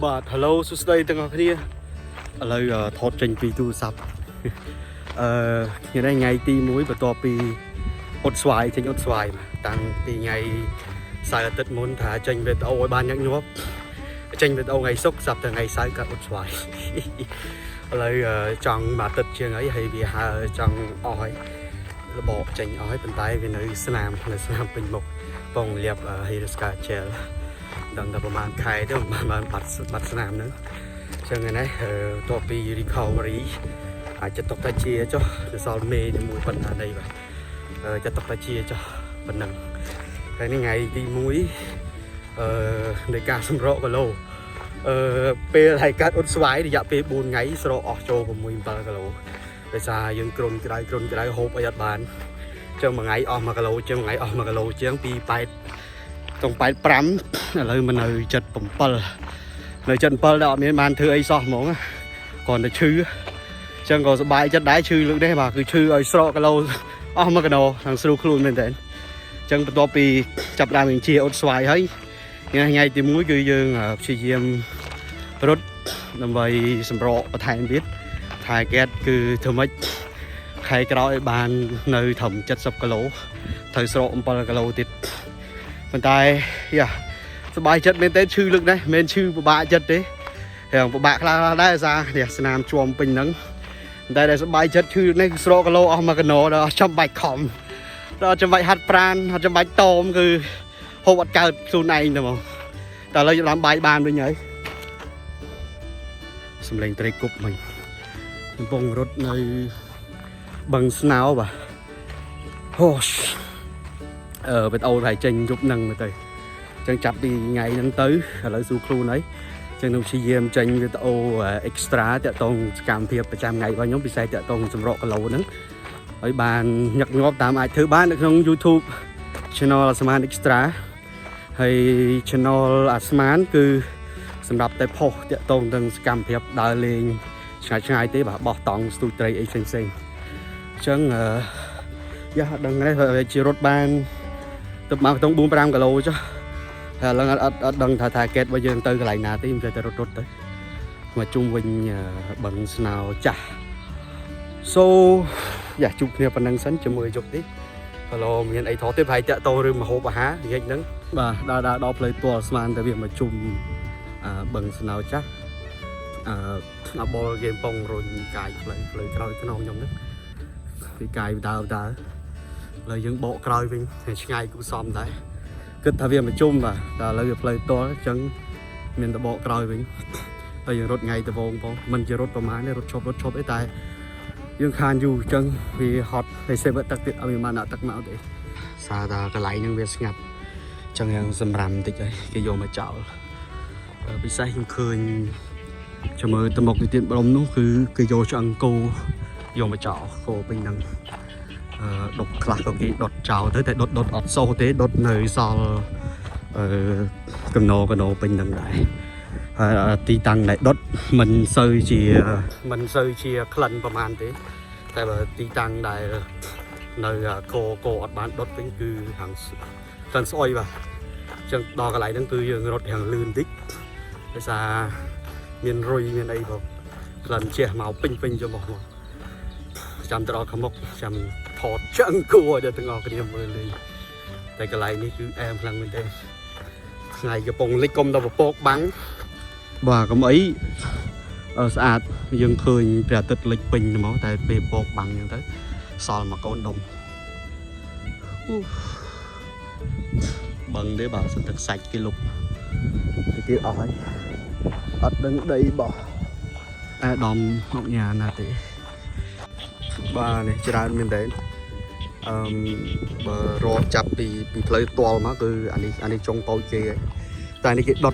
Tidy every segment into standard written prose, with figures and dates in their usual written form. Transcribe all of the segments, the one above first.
បាទ Hello សួស្តីទាំងអស់គ្នាឥឡូវថតចេញពីទូរស័ព្ទអឺថ្ងៃនេះថ្ងៃទី1បន្ទាប់ពីអ៊ុតស្វាយចេញអ៊ុតស្វាយមកតាំងពីថ្ងៃសៅរ៍អាទិត្យមុនថាចេញវីដេអូឲ្យបានញឹកញាប់ចេញវីដេអូថ្ងៃសុក្រស្រាប់តែថ្ងៃសៅរ៍កាត់អ៊ុតស្វាយ ឥឡូវចង់មួយអាទិត្យជាងអីហើយវាហើចង់អស់ហើយរបកចេញអស់ហើយប៉ុន្តែវានៅស្នាមនៅស្នាមពេញមុខបងលាប Hiruscar gel ដឹងតែប្រហែលខែទៅបានបានបាត់បាត់ស្នាមហ្នឹងអញ្ចឹងថ្ងៃនេះបន្ទាប់ពី recovery អាចចាត់ទុកថាជាចុះនៅសល់មេជាមួយប៉ុណ្ណានេះបាទចាត់ទុកថាជាចុះប៉ុណ្ណឹងហើយនេះថ្ងៃទី1នៃការសម្រកគីឡូពេលហើយកាត់អ៊ុតស្វាយរយៈពេល4ថ្ងៃស្រកអស់ចូល6 7គីឡូដោយសារយើងគ្រុនក្តៅគ្រុនក្តៅហូបអីអត់បានអញ្ចឹងមួយថ្ងៃអស់1គីឡូជាងមួយថ្ងៃអស់1គីឡូជាងពី8 តុង85ឥឡូវមកនៅ77នៅ77ដែលអត់មានបានធ្វើអីសោះហ្មងគ្រាន់តែឈឺអញ្ចឹងក៏សប្បាយចិត្តដែរឈឺលើកនេះបាទគឺឈឺឲ្យស្រកគីឡូអស់1គីឡូខាងស្រួលខ្លួនមែនតើអញ្ចឹងបន្ទាប់ពីចាប់ដើមជាអ៊ុតស្វាយហើយថ្ងៃទី1គឺយើងព្យាយាមរត់ដើម្បីសម្រកបន្ថែមទៀត target គឺធ្វើម៉េចខែក្រោយឲ្យបាននៅត្រឹម70គីឡូត្រូវស្រក7គីឡូទៀតប៉ុន្តែយ៉ាសប្បាយចិត្តមែនទេឈឺលើកនេះមិនមែនឈឺពិបាកចិត្តទេរាងពិបាកខ្លះៗដែរអាសានេះស្នាមជាំពេញហ្នឹងតែដែលសប្បាយចិត្តឈឺនេះគឺស្រកគីឡូអស់1គីឡូដល់អត់ចាំបាច់ខំដល់អត់ចាំបាច់ហាត់ប្រានអត់ចាំបាច់តមគឺហូបអត់កើតខ្លួនឯងតែហ្មងតែឥឡូវឡើងបាយបានវិញហើយសំលេងត្រីគប់មិញកំពុងរត់នៅបឹងស្នោបាទហូស វីដេអូដែលចេញយប់ហ្នឹងមើលទៅអញ្ចឹងចាប់ពីថ្ងៃហ្នឹងទៅឥឡូវស៊ូខ្លួនហើយអញ្ចឹងខ្ញុំព្យាយាមចេញវីដេអូ extra តាក់ទងសកម្មភាពប្រចាំថ្ងៃរបស់ខ្ញុំពិសេសតាក់ទងសម្រកគីឡូហ្នឹងហើយបានញឹកញាប់តាមអាចធ្វើបាននៅក្នុង YouTube Channel អាស្មាន Extra ហើយ Channel អាស្មានគឺសម្រាប់តែផុសតាក់ទងនឹងសកម្មភាពដើរលេងឆ្ងាយឆ្ងាយទេបាទបោះតង់ស្ទូចត្រីអីផ្សេងផ្សេងអញ្ចឹងអឺយ៉ាអត់ដឹងទេជារត់បាន ទៅមកក្នុង4 5គីឡូចុះហើយឥឡូវអត់អត់អត់ដឹងថា target របស់យើងទៅកន្លែងណាទេខ្ញុំចេះតែរត់រត់ទៅមកជុំវិញបឹងស្នោចាស់ so យ៉ាជួបគ្នាប៉ុណ្្នឹងសិនជាមួយយប់នេះគីឡូមានអីថតទេប្រហែលតាក់តងរឿងមហូបអាហារល្ងាចហ្នឹងបាទដើរដើរដល់ផ្លូវទាល់ស្មានតែវាមកជុំបឹងស្នោចាស់អឺអបលគេកំប៉ុងរុញកាយផ្លូវផ្លូវក្រោយខ្នងខ្ញុំហ្នឹងពីកាយដើរដើរ ឥឡូវយើងបកក្រោយវិញតែឆ្ងាយគូសំដែរគិតថាវាមកជុំបាទតែឥឡូវវាផ្លូវតល់អញ្ចឹងមានតែបកក្រោយវិញតែយើងរត់ថ្ងៃដវងផងមិនជារត់ប្រហែលទេរត់ឈប់រត់ឈប់អីតែយើងខានយូរអញ្ចឹងវាហត់ហើយសេវទឹកទៀតអត់មានបានដាក់ទឹកមកទេសារតែកន្លែងហ្នឹងវាស្ងាត់អញ្ចឹងយ៉ាងសម្រាមបន្តិចហើយគេយកមកចោលពិសេសខ្ញុំឃើញចាំមើលទៅមុខនេះទៀតម្ដុំនោះគឺគេយកឆ្អឹងគោយកមកចោលគោពេញហ្នឹង ដុបខ្លះក៏គេដុតចោលទៅតែដុតដុតអត់សូសទេដុតនៅសល់អឺកំណកណោពេញហ្នឹងដែរហើយទីតាំងដែលដុតមិនសូវជាក្លិនប្រហែលទេតែបើទីតាំងដែលនៅកកអត់បានដុតវិញគឺខាងក្លិនស្អុយបាទអញ្ចឹងដល់កន្លែងហ្នឹងគឺយើងរត់ខាងលឿនតិចដោយសារមានរុយមានអីបងក្លិនជះមកពេញពេញចុះមកចាំទៅដល់ខាងមុខចាំថតឆ្អឹងគួរឲ្យដល់ទាំងអស់គ្នាមើលលេងតែកន្លែងនេះគឺអែមខ្លាំងមែនទេថ្ងៃកំពុងលិចកុំដល់ពពកបាំងបាទកុំអីស្អាតយើងឃើញព្រះអាទិត្យលិចពេញហ្មងតែពេលពកបាំងអញ្ចឹងទៅសល់មកកូនដុំអូបឹងទេបាទសន្ទឹកសាច់គេលុបទៅទៀតអស់ហើយអត់ដឹងដីបោះអាដាមអុកញ៉ាណាទេបាទនេះច្រើនមែនតើអឺមបើរាប់ចាប់ពីផ្លូវទាល់មកគឺអានេះចុងតូចគេហើយតែនេះគេដុ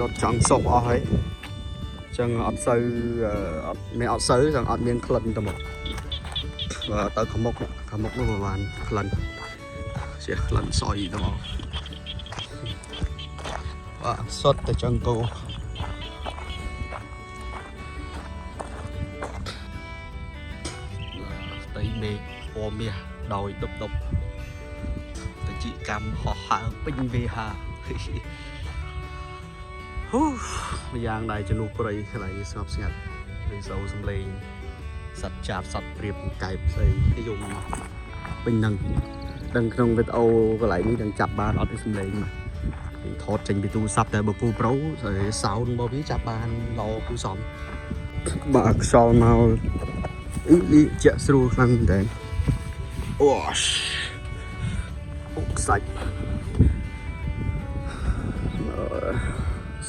តចង់សុកអស់ហើយអញ្ចឹងអត់សូវអត់មានអត់សូវចឹងអត់មានក្លិនទៅមកបើទៅខាងមុខខាងមុខនោះប្រហែលក្លិនជាក្លិនស្អុយទៅមកបាទសុទ្ធតែចង្កោ ផ្ទៃមេឃពណ៌មាសដោយដប់ដប់តិចកម្មហោះហើរពេញវេហា ហ៊ូម្យ៉ាងដែរជំនួសព្រៃកន្លែងនេះស្ងប់ស្ងាត់ឬសូរសំឡេងសត្វចាបសត្វព្រាបកែបស្អីនិយមពេញហ្នឹងដឹងក្នុងវីដេអូកន្លែងនេះដឹងចាប់បានអត់ទេសំឡេងមកគេថតចេញពីទូរស័ព្ទតែបើ GoPro sound របស់វាចាប់បានល្អគួរសមបាទខ្យល់មកអ៊ីលីជាក់ស្រួលខ្លាំងមែនតើអូសអូខ្សាច់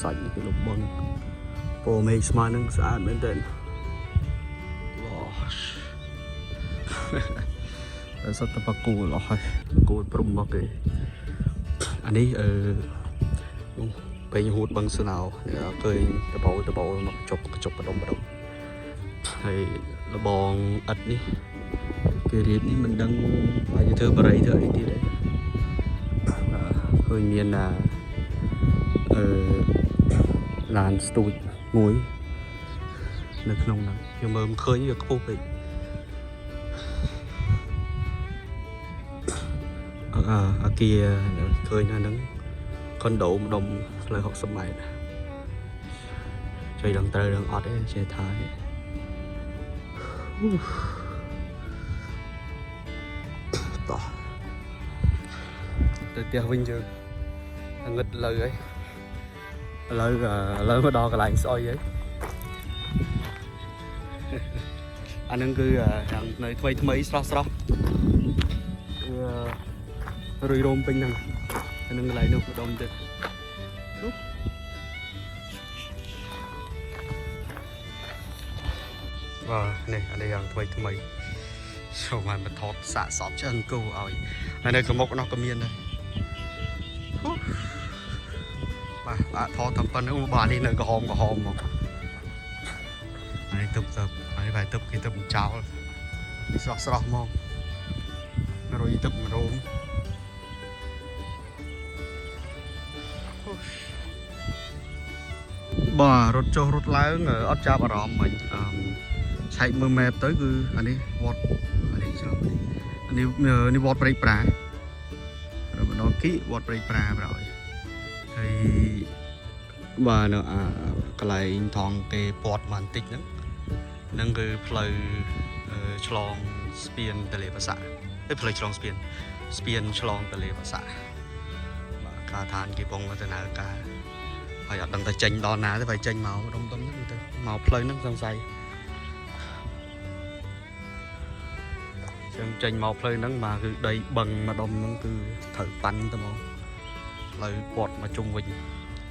សាច់នេះគេលុបបឹងពណ៌មេឃស្មើនឹងស្អាតមែនទែនវ៉ាតែសត្វតបកគោលអស់ហើយគោលព្រំមកគេអានេះអឺនោះពេញហួតបឹងស្នោឃើញដបោដបោមកជប់ជប់បដុំបដុំហើយលបងឥតនេះគេរៀបនេះមិនដឹងអាចធ្វើបរិយធ្វើអីទៀតទេឃើញមានអាអឺ ឡានស្ទូចមួយនៅក្នុងហ្នឹងខ្ញុំមើលមិនឃើញវាខ្ពស់ពេកអឺអាគារឃើញនៅហ្នឹងខុនដូម្ដុំផ្លូវ60ម៉ែត្រជួយដឹងត្រូវដឹងអត់ទេចេះថាទេតោះទៅផ្ទះវិញយើងងឹតលើហើយឥឡូវឥឡូវមកដល់កន្លែងស្អុយហើយ អាហ្នឹងគឺយ៉ាងនៅថ្មីថ្មីស្រស់ស្រស់វារុយរោមពេញហ្នឹងអាហ្នឹងកន្លែងនោះម្ដុំទៀតនោះបាទនេះអានេះយ៉ាងថ្មីថ្មីចូលបានមកថតសាកសពឆ្អឹងគោឲ្យហើយនៅខាងមុខនោះក៏មានដែរហ៊ូបាទបាទថតតាមប៉ុណ្្នឹងបាទនេះនៅក្រហមក្រហមមកអានេះទឹកទៅអានេះបែរទឹកគេទឹកចោលស្រស់ស្រស់មករុយទឹករោមបាទរត់ចុះរត់ឡើងអត់ចាប់អារម្មណ៍មិញអឺឆែកមើល map ទៅគឺអានេះវត្តអានេះច្រឡំអានេះនេះវត្តព្រែកប្រារម្ដងគីវត្តព្រែកប្រាប្រហើយហើយបាទនៅអាកន្លែងថងគេពាត់មកបន្តិចហ្នឹងហ្នឹងគឺផ្លូវឆ្លងស្ពានទលេបាសាក់ឯផ្លូវឆ្លងស្ពានស្ពានឆ្លងទលេបាសាក់បាទការដ្ឋានគេពងទៅណើការហើយអត់ដឹងតែចេញដល់ណាទេបើចេញមកដុំដុំហ្នឹងទៅមកផ្លូវហ្នឹងសង្ស័យចឹងចេញមកផ្លូវហ្នឹងបាទគឺដីបឹងម្ដុំហ្នឹងគឺត្រូវប៉ាន់ទៅមកផ្លូវពាត់មកជុំវិញ